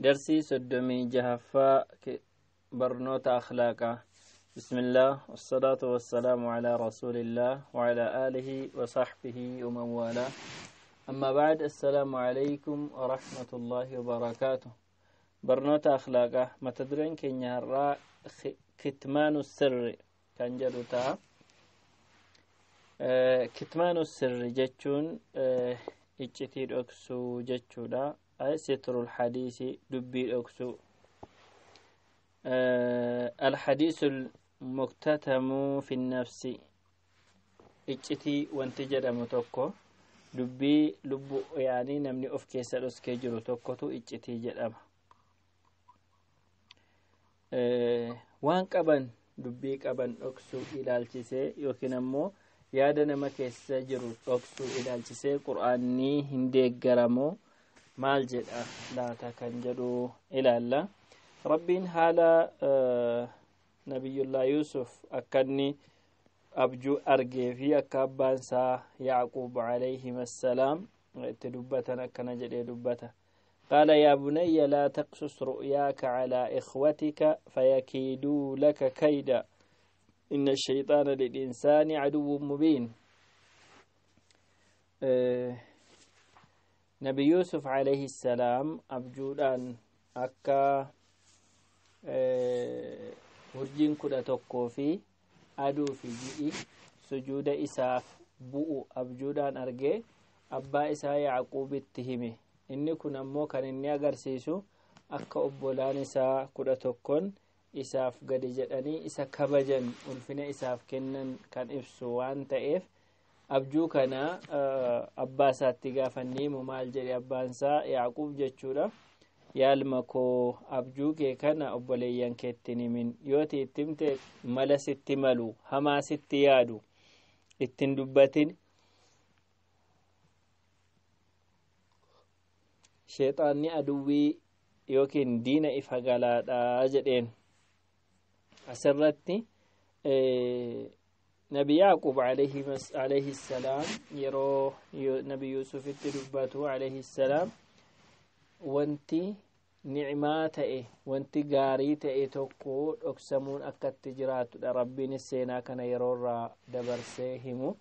Darsii 36ffaa barnoota akhlaaqaa. بسم الله والصلاة والسلام على رسول الله وعلى آله وصحبه ومن والاه، أما بعد، السلام عليكم ورحمة الله وبركاته. Barnoota akhlaaqaa mata dureen keenya har'aa kitmaanu sirri kan jedhu ta'a. Kitmaanu sirri jechuun iccitii dhoksuu jechuudha. Sitrul hadiisi, dubbii dhoksuu. Alhadiisu muktatamu fi nafsi, iccitii wanti jedhamu tokko dubbii lubbu yaanii namni of keessa dhoskee jiru tokkotu iccitii jedhama. Waan qaban, dubbii qaban dhoksuu ilaalchisee yookiin ammoo yaada nama keessa jiru dhoksuu ilaalchisee qur'aannii hin deeggaramoo maal jedha laata kan jedhu ilaalla. Rabbiin haala Nabiyullah Yusuf akka inni abjuu argee fi akka abbaan isaa Yacquub alayhim assalaam itti dubbatan akkana jedhee dubbata: قال يا بني لا تقصص رؤياك على إخوتك فيكيدوا لك كيدا إن الشيطان للإنسان عدو مبين. نبي يوسف عليه السلام abjuudhaan akka urjiin 11 fi aduu fi ji'i sujuuda isaaf bu'u abjuudhaan argee abbaa isaa Yacquubitti hime. Inni kun ammoo kan inni agarsiisu akka obbolaan isaa 11n isaaf gadi jedhanii isa kabajan, ulfina isaaf kennan kan ibsu waan ta'eef, abjuu kana abbaa isaatti gaafanni himu maal jedhe abbaan isaa Yacquub jechuudha? Yaa ilma koo, abjuu kee kana obboleeyyan keettiin himin. Yooti itti himte mala sitti malu, hamaa sitti yaadu, ittiin dubbatin. Sheexaanni aduwwii yookiin diina ifa galaadha jedheen. Asirratti Nabi Yaaqub alayhi salaam yeroo Nabi Yuusufitti dubbatu alayhi salaam, wanti nicmaa ta'e, wanti gaarii ta'e tokko dhoksamuun akkatti jiraatudha. Rabbiinis seenaa kana yeroo irraa dabarsee himu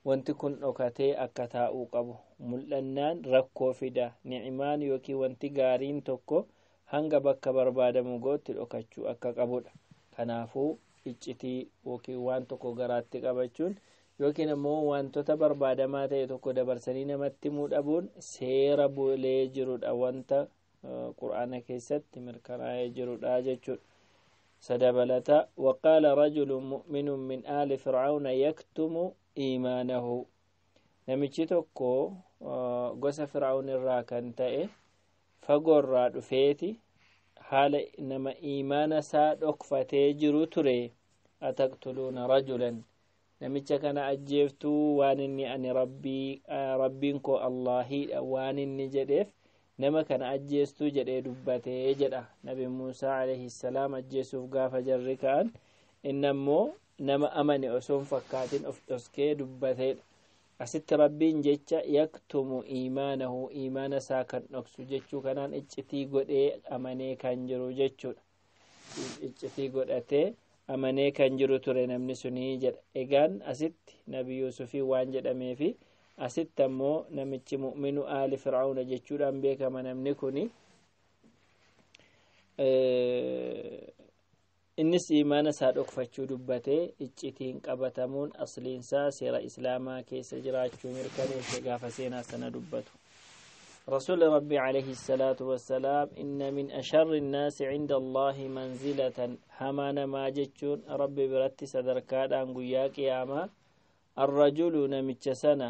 wanti kun dhokatee akka taa'uu qabu. Mul'annaan rakkoo fida. Nicmaan yookiin wanti gaariin tokko hanga bakka barbaadamu gootti dhokachuu akka qabudha. Kanaafuu iccitii yookiin waan tokko garaatti qabachuun yookiin ammoo wantoota barbaadamaa ta'e tokko dabarsanii namatti himuu dhabuun seera bulee jirudha, wanta qur'aana keessatti mirkanaa'ee jirudha jechuudha. Sadabalata: وقال رجل مؤمن من آل فرعون يكتم إيمانه. Namichi tokko gosa Fir'aun irraa kan ta'e fagoorraa dhufeeti haala nama iimaana isaa dhokfatee jiru ture. أتقتلون رجلا, namicha kana ajjeeftuu waan inni ani rabbii, rabbiin koo Allahiidha waan inni jedheef nama kana ajjeestuu jedhee dubbatee jedha. Nabi Muusaa alayhi salaam ajjeesuuf gaafa jarri ka'an inni ammoo nama amane osoo hin fakkaatin of dhoskee dubbateedha. Asitti Rabbiin jecha يكتم إيمانه, iimaana isaa kan dhoksu jechuu kanaan iccitii godhee amanee kan jiru jechuudha. Iccitii godhatee amanee kan jiru ture namni sunii jedha. Egaan asitti Nabi Yuusufii waan jedhameefi asitti ammoo namichi مؤمن آل فرعون jechuudhaan beekama namni kuni. Innis imaana isaa dhokfachuu dubbatee iccitiin qabatamuun asliinsaa seera islaamaa keessa jiraachuu mirkaneesse gaafa seenaa sana dubbatu. رسول ربي عليه الصلاة والسلام: إن من أشر الناس عند الله منزلة, hamaa namaa jechuun Rabbi biratti sadarkaadhaan guyyaa qiyaamaa, الرجل, namicha sana,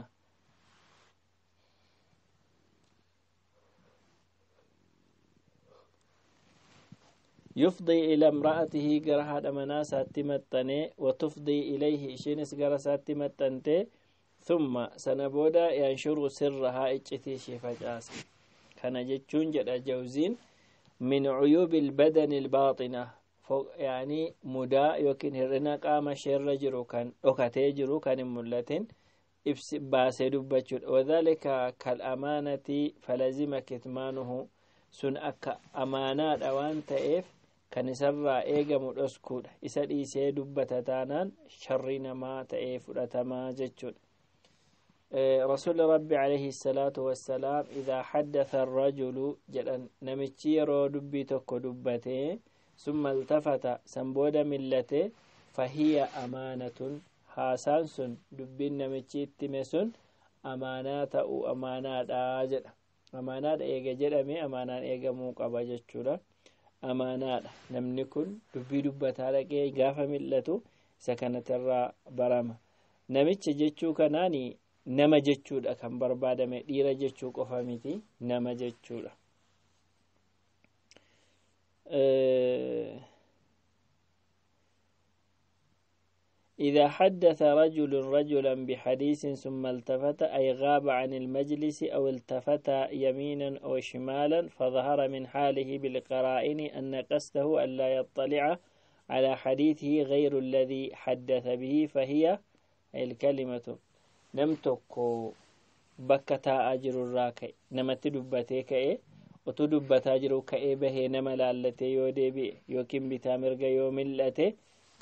يفضي إلى امرأته, gara haadha manaa isaatti maxxanee, وتفضي إليه, isheenis gara isaatti maxxantee, ثم, sana booda, ينشر سرها, iccitii ishee facaase. Kana jechuun, jedha Jawziin, من عيوب البدن الباطنة, يعني mudaa yookiin hir'ina qaama isheerra jiru kan dhokatee jiru, kan hin mul'atin ibsi baasee dubbachuudha. وذلك كالأمانة فلزم كتمانه. Sun akka amaanaadha waan ta'eef kan isarraa eegamu dhoskuudha. Isa dhiisee dubbata taanaan sharrii namaa ta'ee fudhatamaa jechuudha. Rasuulli Rabbi alayhi salaatu wassalaam idaa haddatha arrajulu jedhan, namichi yeroo dubbii tokko dubbatee, summa iltafata, san booda millate, fahiya amaanatun, haasaan sun, dubbiin namichi itti hime sun amaanaa ta'uu, amaanaadha jedha. Amaanaadha eega jedhame amaanaan eegamuu qaba jechuudha. Amaanaadha, namni kun dubbii dubbataa dhaqee gaafa mil'atu isa kanatirraa barama. Namicha jechuu kanaani nama jechuudha kan barbaadame, dhiira jechuu qofa miti, nama jechuudha. إذا حدث رجل رجلا بحديث ثم التفت، أي غاب عن المجلس، أو التفت يمينا أو شمالا، فظهر من حاله بالقرائن أن قصده ألا يطلع على حديثه غير الذي حدث به، فهي الكلمة. Nam tokko bakka taa'aa jirurraa ka'e, namatti dubbatee ka'e, utuu dubbataa jiru ka'ee bahee nama laallatee yoo deebi'e yookiin bitaa mirga yoo mil'ate,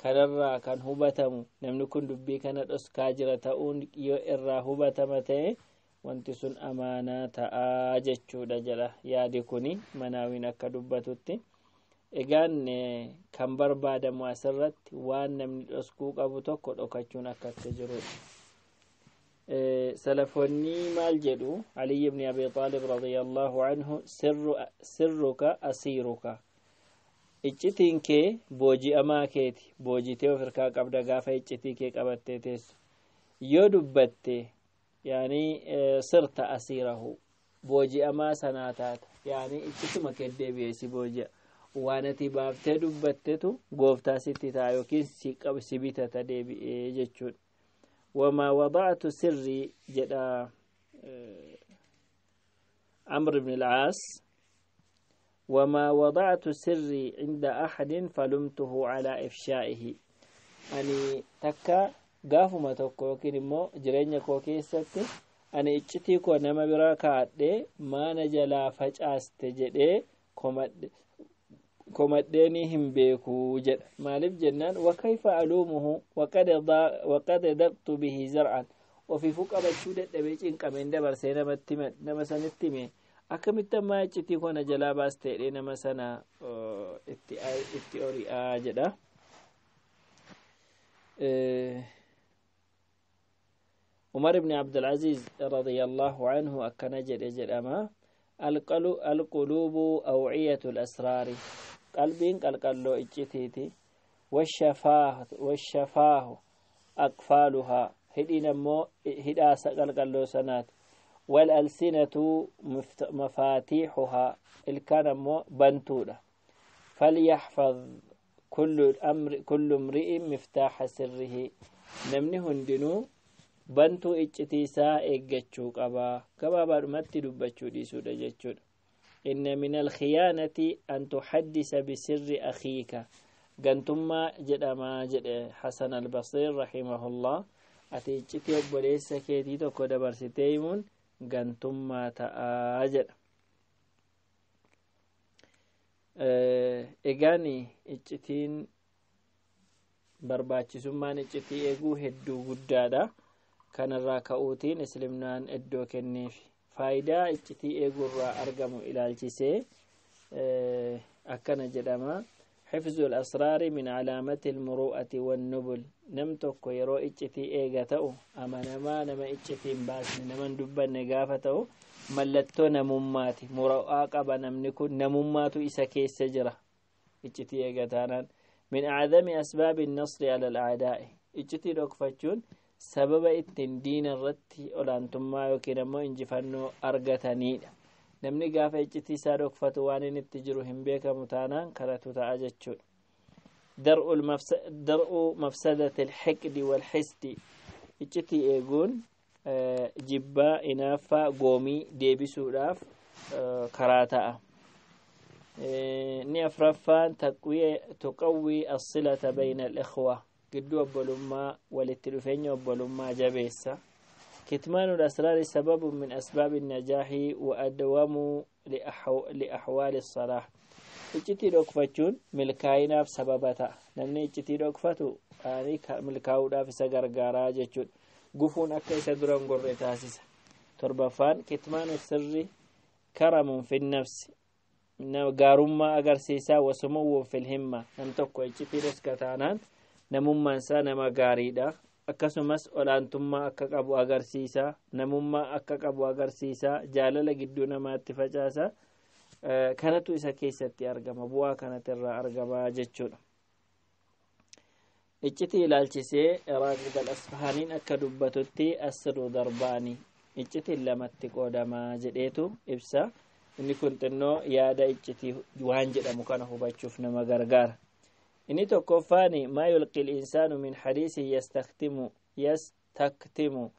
kanarraa kan hubatamu namni kun dubbii kana dhoskaa jira ta'uun yoo irraa hubatama ta'e, wanti sun amaanaa ta'aa jechuudha jedha. Yaadi kuni Manaawiin akka dubbatutti, egaan kan barbaadamu asirratti waan namni dhoskuu qabu tokko dhokachuun akkatti jirudha. Salafoonni maal jedhu? Aliy ibni Abi Aalib radiyallahu anhu, "Sirruka asiiruka", iccitiin kee booji'amaa keeti, boojitee of hirkaa qabda. Gaafa iccitii kee qabattee teessu yoo dubbatte, yaani sirta asiirahu, booji'amaa sanaa taata, yaani iccituma kee deebi'ee si booji'a. Waan ati baaftee dubbattetu gooftaa sitti ta'a yookiin si bitata deebi'ee jechuudha. "وما وضعت سري", jedha عمرو بن العاص, "وما وضعت سري عند أحد فلمته على إفشائه". Ani takka gaafuma tokko yookiin immoo jireenya koo keessatti ani iccitii koo nama biraa kaa'adhee maana jalaa facaaste jedhee komadheenii hin beekuu jedha. Maaliif jennaan, "وكيف ألومه وقد ضقت به ذرعا". Ofiifuu qabachuu dadhabee cinqameen dabarsee namatti nama sanitti hime, akkamitti ammaa iccitii koo na jalaa baaste jedhee nama sana itti ori'aa jedha. Umar ibn Abdulaziz radiyallahu anhu akkana jedhe jedhama: "القلوب أوعية الأسرار", qalbiin qalqalloo iccitiiti, "والشفاه أقفالها", hidhiin ammoo hidhaa qalqalloo sanaati, "والألسنة مفاتيحها", ilkaan ammoo bantuudha. "فليحفظ كل أمر كل امرئ مفتاح سره", namni hundinuu bantuu iccitii isaa eeggachuu qabaa. Gabaabaadhumatti dubbachuu dhiisuudha jechuudha. "إن من الخيانة أن تحدث بسر أخيك", gantummaa jedhamaa jedhe Hasan Albasiir rahimahullah. Ati iccitii obboleessa keetii tokko dabarsitee himuun gantummaa ta'aa jedha. Egaan iccitiin, barbaachisummaan iccitii eeguu hedduu guddaadha. Kanarraa ka'uutiin Islimnaan iddoo kenneef. Faayidaa iccitii eeguurraa argamu ilaalchisee akkana jedhama: حفظ الأسرار من علامة المروءة والنبل. Nam tokko yeroo iccitii eega ta'u, amanamaa, nama iccitiin baasne, naman dubbanne gaafa ta'u, mallattoo namummaati. Muru'aa qaba namni kun, namummaatu isa keessa jira iccitii eega taanaan. من أعظم أسباب النصر على الأعداء. Iccitii dhokfachuun sababa ittiin diina irratti olaantummaa yookiin ammoo injifannoo argataniidha. Namni gaafa iccitii isaa dhokfatu waan inni itti jiru hin beekamu taanaan karatu ta'a jechuudha. درء مفسدة الحقد والحسد. Iccitii eeguun jibbaa, inaaffaa, goomii deebisuudhaaf karaa ta'a. Inni afraffaan تقوي الصلة بين الإخوة, gidduu obbolummaa, walitti dhufeenya obbolummaa jabeessa. Kitmaanu al-asraari sababun min asbaabi najaahi wa adwamu liaxwaali salaah. Iccitii dhokfachuun milkaa'inaaf sababa ta'a. Namni iccitii dhokfatu milkaa'uudhaaf isa gargaaraa jechuudha. Gufuun akka isa dura hin gorre taasisa. Torbaffaan, kitmaanu sirri karamun fi nafsi, gaarummaa agarsiisaa, wasumuwwun fil himma. Nam tokko iccitii dhoska taanaan namummaan isaa nama gaariidha. Akkasumas olaantummaa akka qabu agarsiisa, namummaa akka qabu agarsiisa, jaalala gidduu namaatti facaasa. Kanatu isa keessatti argama, bu'aa kanatu irraa argama jechuudha. Iccitii ilaalchisee Raagib al-Asfahaaniin akka dubbatutti, asirru darbaani, iccitiin lamatti qoodamaa jedheetu ibsa. Inni kun xinnoo yaada iccitii waan jedhamu kana hubachuuf nama gargaara. Inni tokkoffaan, maa yulqi al-insaanu min hadiisin yastaktimu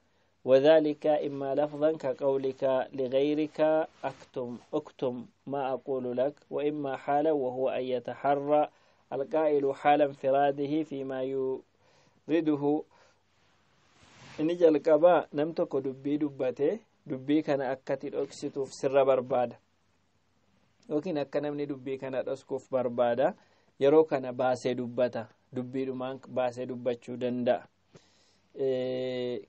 وذلك إما لفظا كقولك لغيرك أكتم أكتم ما أقول لك، وإما حالا وهو أن يتحرى القائل حال انفراده فيما يريده. Inni jalqabaa, nam tokko dubbii dubbate, dubbii kana akkati dhoksituuf sirra barbaada yookiin akka namni dubbii kana dhoskuuf barbaada. Yeroo kana baasee dubbata, dubbiidhumaan baasee dubbachuu danda'a,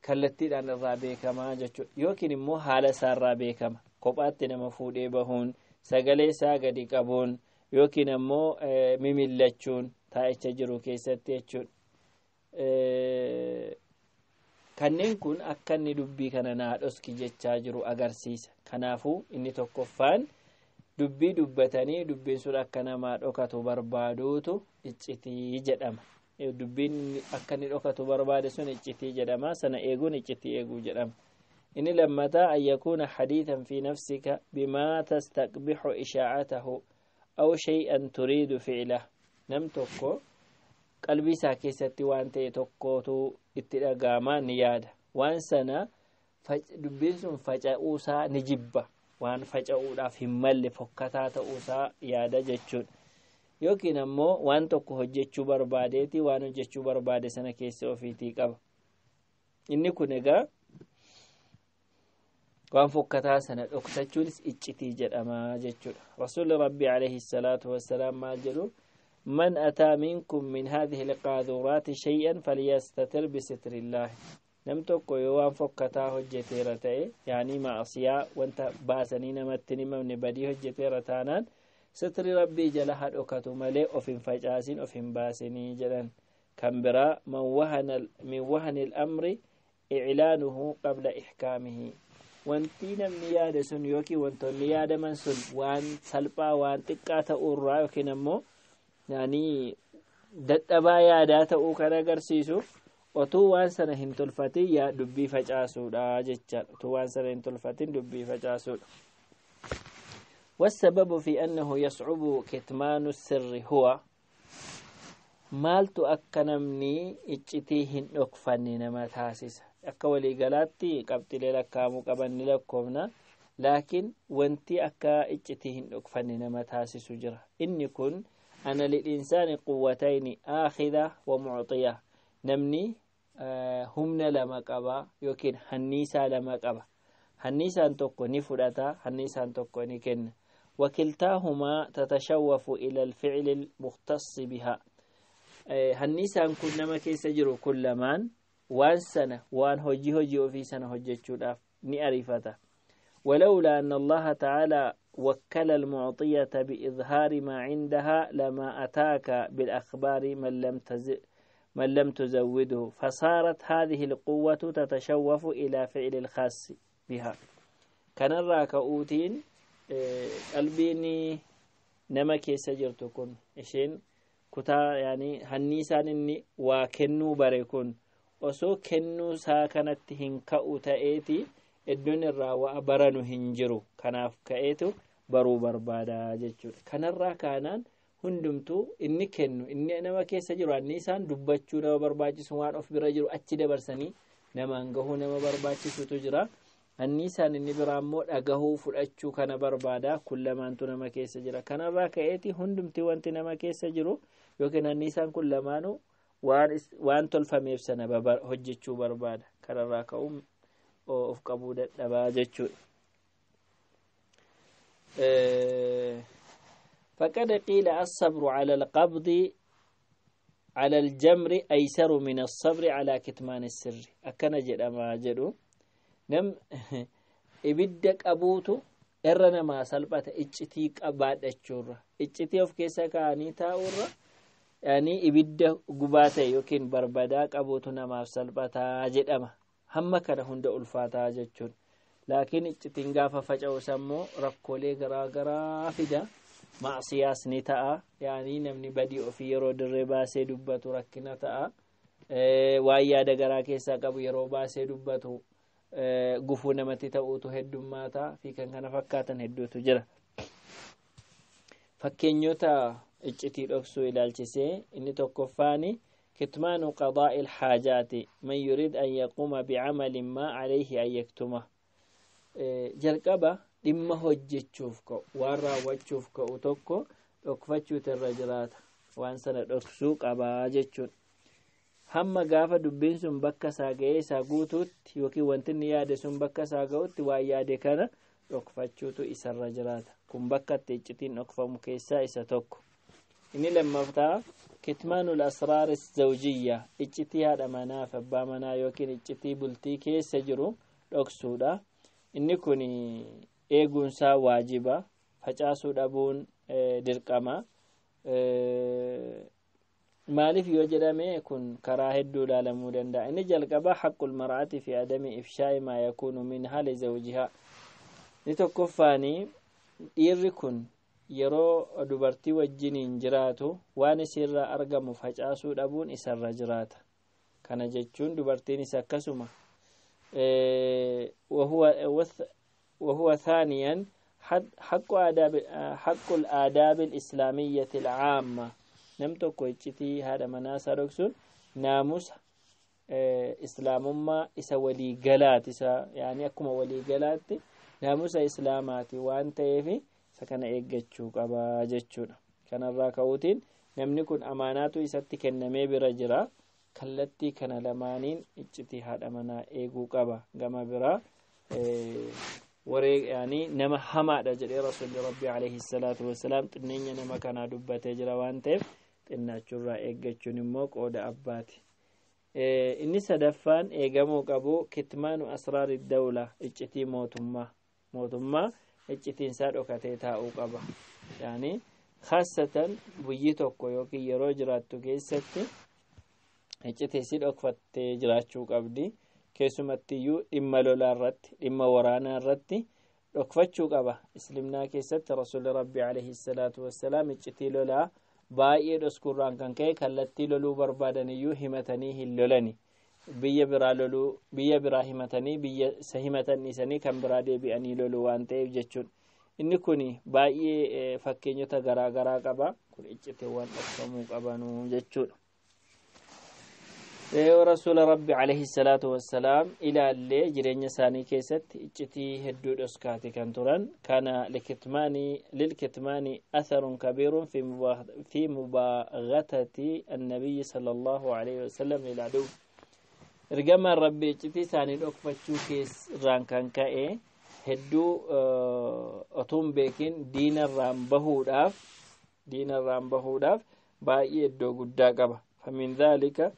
kallattiidhaan irraa beekamaa jechuudha. Yookiin immoo haala isaarraa beekama, kophaatti nama fuudhee bahuun, sagalee isaa gadi qabuun, yookiin ammoo mimillachuun taa'icha jiru keessatti jechuudha. Kanneen kun akka inni dubbii kana naa dhoski jechaa jiru agarsiisa. Kanaafuu inni tokkoffaan, dubbii dubbatanii dubbiin sun akka namaa dhokatu barbaaduutu iccitii jedhama. Dubbiin akka inni dhokatu barbaade sun iccitii jedhama. Sana eeguun iccitii eeguu jedhama. Inni lammataa, an yakuuna xadiitan fi nafsika bimaa tastaqbixu ishaacatahu aw shay'an turiidu ficlah. Nam tokko qalbii isaa keessatti waan ta'e tokkotu itti dhaga'amaa, ni yaada. Waan sana dubbiin sun faca'uusaa ni jibba, waan faca'uudhaaf hin malle, fokkataa ta'uusaa yaada jechuudha. Yookiin ammoo waan tokko hojjechuu barbaadeeti, waan hojjechuu barbaade sana keessa ofiitii qaba. Inni kun egaa waan fokkataa sana dhoksachuunis iccitii jedhama jechuudha. Rasuulli Rabbii alayhi salaatu wassalaam maal jedhu? من أتى منكم من هذه القاذورات شيئا فليستتر بستر الله. Nam tokko yoo waan fokkataa hojjeteera ta'e, yaanii maasiyaa, wanta baasanii namatti hin himamne, badii hojjeteera taanaan, sitri Rabbii jala haa dhokatu malee of hin facaasin, of hin baasinii jedhan. Kan biraa, min wahani al-amri iclaanuhu qabla ixkaamihi. Wanti namni yaade sun yookiin wantoonni yaadaman sun waan salphaa, waan xiqqaa ta'uurraa yookiin ammoo yaanii dadhabaa yaadaa ta'uu kan agarsiisu, otuu waan sana hin tolfatin yaa dubbii facaasuudha jechaadha. Otuu waan sana hin tolfatin dubbii facaasuudha. والسبب في أنه يصعب كتمان السر هو، maaltu akka namni iccitii hin dhokfanne nama taasisa? Akka waliigalaatti qabxilee lakkaa'amuu qaban ni lakkoofna, laakiin wanti akka iccitii hin dhokfanne nama taasisu jira. Inni kun, ana lil-insaani quwwatayni, aakhidha wa mucxiya. Namni humna lama qaba yookiin hanniisaa lama qaba. Hanniisaan tokko ni fudhata, hanniisaan tokko ni kenna. وكلتاهما تتشوف إلى الفعل المختص بها. Hanniisaan kun nama keessa jiru kun lamaan waan sana, waan hojii ofii sana hojjechuudhaaf ni ariifata. ولولا أن الله تعالى وكل المعطية بإظهار ما عندها لما أتاك بالأخبار من لم تزوده، فصارت هذه القوة تتشوف إلى فعل الخاص بها. Kanarraa ka'uutiin qalbiin nama keessa jirtu kun, isheen kutaa yaani hanniisaan inni waa kennuu bare kun, osoo kennuu isaa kanatti hin ka'u ta'eeti, iddoon irraa waa baranu hin jiru. Kanaaf ka'eetu baruu barbaada jechuudha. Kanarraa kaanaan hundumtuu inni kennu, inni nama keessa jiru anniisaan dubbachuu nama barbaachisu, waan of bira jiru achi dabarsanii namaan gahuu nama barbaachisutu jira. Anniisaan inni biraa immoo dhagahuu, fudhachuu kana barbaada. Kun lamaantu nama keessa jira. Kanarraa ka'eeti hundumti wanti nama keessa jiru yookiin anniisaan kun lamaanuu waan tolfameef sana hojjechuu barbaada. Kanarraa ka'uun of qabuu dadhabaa jechuudha. فقد قيل الصبر على القبض على الجمر أيسر من الصبر على كتمان السر أكن جد ما جدو نم ibidda qabuutu irra namaa salphata iccitii qabaadhachuurra iccitii of keessa kaa'anii taa'urra yaani ibidda gubaa ta'e yookiin barbadaa qabuutu namaaf salphataa jedhama hamma kana hunda ulfaataa jechuun laakiin iccitiin gaafa faca'u sammoo rakkoolee garaa garaa fida macsiyaas ni ta'a yaani namni badii ofii yeroo dirree baasee dubbatu rakkina ta'a waan yaada garaa keessaa qabu yeroo baasee dubbatu gufuu namatti ta'uutu heddummaata fi kan kana fakkaatan hedduutu jira. Fakkeenyota iccitii dhoksuu ilaalchisee inni tokkoffaani kitmaanu qadaa'i ilhaajaati man yurid an yaquuma bicamalin maa calayhi an yaktuma. Jalqaba dhimma hojjechuuf ka'u waan raawwachuuf ka'u tokko dhokfachuutu irra jiraata waan sana dhoksuu qabaa jechuun. Hamma gaafa dubbiin sun bakka isaa ga'ee isaa guutuutti yookiin wanti inni yaade sun bakka isaa ga'utti waan yaade kana dhokfachuutu isarra jiraata. Kun bakka itti iccitiin dhokfamu keessaa isa tokko. Inni lammaffaa kitmaanul asraar zawjiyya iccitii haadha manaa fi abbaa manaa yookiin iccitii bultii keessa jiru dhoksuudha. Inni kun eeguunsaa waajiba facaasuu dhabuun dirqama. Maaliif yoo jedhame kun karaa hedduu ilaalamuu danda'a. Inni jalqaba haqqul mar'ati fi adami ifshaa'i maa yakuunu min hali zawjihaa. Inni tokkoffaani dhiirri kun yeroo dubartii wajjiniin jiraatu waan isiirraa argamu facaasuu dhabuun isarra jiraata. Kana jechuun dubartiinis akkasuma. وهو ثانيا حق الآداب الإسلامية العامة nam tokko iccitii haadha manaa isaa dhoksuun naamusa islaamummaa isa waliigalaati isa yaani akkuma waliigalaatti naamusa islaamaati waan ta'eef isa kana eeggachuu qabaa jechuudha. Kanarraa ka'uutiin namni kun amaanaatu isatti kennamee bira jira. Kallattii kana lamaaniin iccitii haadha manaa eeguu qaba. Gama biraa waree yaani nama hamaadha jedhee rasuulli rabbi alayhi salaatu wassalaam xinneenya nama kanaa dubbatee jira waan ta'eef xinnaachurraa eeggachuun immoo qooda abbaati. Inni sadaffaan eegamuu qabu kitmaanu asraari dawla iccitii mootummaa. Mootummaa iccitiinsaa dhokatee taa'uu qaba. Yaani khassatan biyyi tokko yookiin yeroo jiraattu keessatti iccitii si dhokfattee jiraachuu qabdi. Keessumattiyyuu dhimma lolaa irratti dhimma waraanaa irratti dhokfachuu qaba. Islimnaa keessatti rasuulli rabbi alayhi salaatu wassalaam iccitii lolaa baay'ee dhoskuurraan kan ka'e kallattii loluu barbaadaniyyuu himatanii hin lolani. Biyya biraa loluu biyya biraa himatanii biyya isa himatan dhiisanii kan biraa deebi'anii loluu waan ta'eef jechuudha. Inni kun baay'ee fakkeenyota garaa garaa qaba. Kun iccitiiwwan dhokfamuu qabanuu jechuudha. Rasuula rabbi alayhi salaatu wassalaam ilaallee jireenya isaanii keessatti iccitii hedduu dhoskaati kan turan. Kana lilkitmaani atharun kabiirun fi mubaaghatati annabiyyi sallallahu alayhi wasallam lil'aduw. Ergamaan rabbi iccitii isaanii dhokfachuu keessaan kan ka'e hedduu otuun beekin diinarraan bahuudhaaf baay'ee iddoo guddaa qaba. Famin dhaalika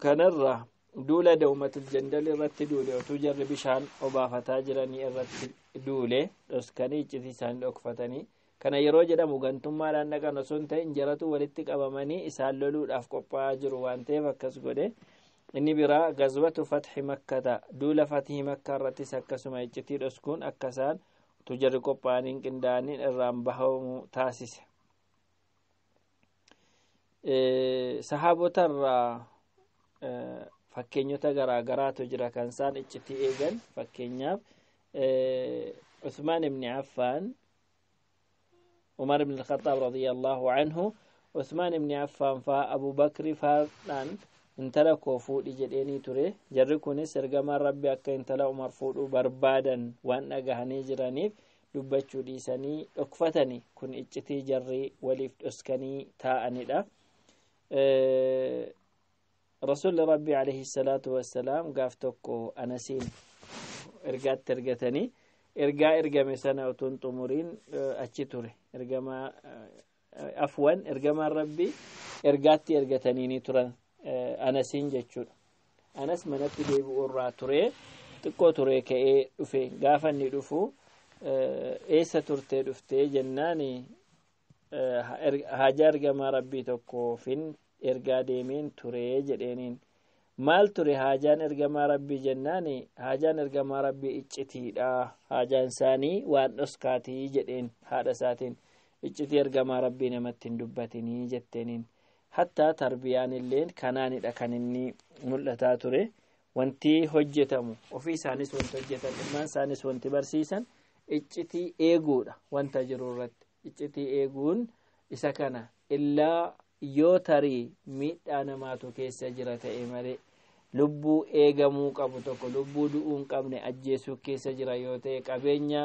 kanarraa duula dawmatul jandal irratti duule otuu jarri bishaan obaafataa jiranii irratti duule dhoskanii iccitii isaanii dhokfatanii kana yeroo jedhamu gantummaadhaan dhaqan osoo hin ta'in jaratu walitti qabamanii isaan loluudhaaf qophaa'aa jiru waan ta'eef akkas godhe. Inni biraa gazwatu fathi makkata duula fathii makkaa irrattis akkasuma iccitii dhoskuun akka isaan utuu jarri qophaa'anii qindaa'anii irraan bahamu taasise. Sahaabotarraa fakkeenyota garaa garaatu jira kan isaan iccitii eegan. Fakkeenyaaf Usmaan ibn Affaan Umar ibn al-Khattaab radiyallahu anhu Usmaan ibn Affaan faa Abu Bakri faadhaan intala koo fuudhi jedheenii ture. Jarri kunis ergamaan rabbi akka intala Umar fuudhuu barbaadan waan dhagahanii jiraniif dubbachuu dhiisanii dhokfatanii kun iccitii jarri waliif dhoskanii taa'anidha. Rasuulli rabbi alayhi salaatu wassalaam gaaf tokko Anasiin Ergaatti ergatanii ergaa ergame sana utuun xumuriin achi ture. Ergamaa, afwan, ergamaan Rabbii ergaatti ergatanii ni turan Anasiin jechuudha. Anas manatti deebi'u irraa ture, xiqqoo ture, ka'ee dhufe. Gaafa inni dhufu, "Eessa turtee dhuftee?" jennaan, "Haajaa ergamaa Rabbii tokkoofin ergaa deemeen ture," jedheeniin. "Maal ture haajaan ergamaa Rabbii?" jennaan, "Haajaan ergamaa Rabbii iccitiidha, haajaan isaanii waan dhoskaatii," jedheen haadha isaatiin. "Iccitii ergamaa Rabbii namatti hin dubbatinii," jetteeniin. Hattaa tarbiyaan illeen kanaanidha kan inni mul'ataa ture. Wanti hojjetamu, ofii isaanis wanti hojjetan, ilmaan isaanis wanti barsiisan iccitii eeguudha. Wanta jiru irratti iccitii eeguun isa kana, illaa yoo tarii miidhaa namaatu keessa jira ta'e malee, lubbuu eegamuu qabu tokko, lubbuu du'uu hin qabne ajjeesuu keessa jira yoo ta'e, qabeenya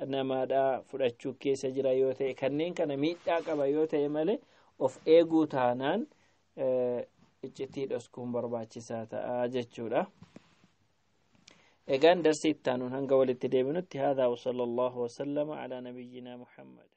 namaadhaa fudhachuu keessa jira yoo ta'e, kanneen kana miidhaa qaba yoo ta'e malee, of eeguu taanaan iccitii dhoskuun barbaachisaa ta'a jechuudha. Egaan darsii ittaanuun hanga walitti deebinutti, هذا وصلى الله وسلم على نبينا محمد.